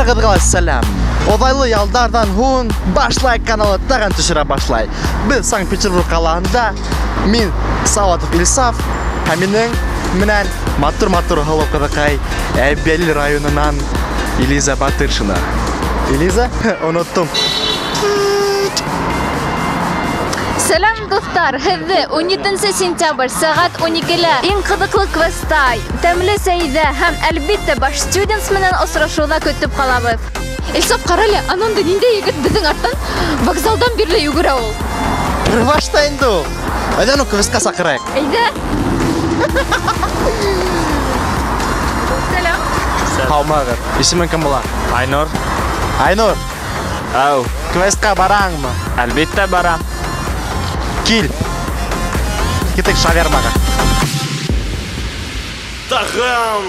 Барығыҙға ла сәләм! Оҙайлы ялдарҙан һуң Башлай каналы тағын төшөрә башлай. Беҙ Санкт-Петербург ҡалаһында, мин Салаватов Илсаф һәм минең менән матур-матур һылыу ҡыҙыҡай Әбйәлил районынан Илиза Батыршина. Илиза, оноттом. Сәләм, дуҫтар! Һеҙҙе 17 сентябрь сәғәт 12-лә иң ҡыҙыҡлы квеста, тәмле сәйҙә һәм, әлбиттә, Баш Студents менән осрашыуҙа көтөп ҡалабыҙ. Илсаф, ҡара әле, ананда ниндәй егет беҙҙең арттан вокзалдан бирле йүгерә ул. Бер башта инде ул. Әйҙә уны квестка саҡырайыҡ. Әйҙә. Сәләм. Һаумыһығыҙ. Исемең кем була? Айнур. Айнур. Әү. Квестка бараңмы? Әлбиттә барам. Кил. Киттек шавермаға. Тағам!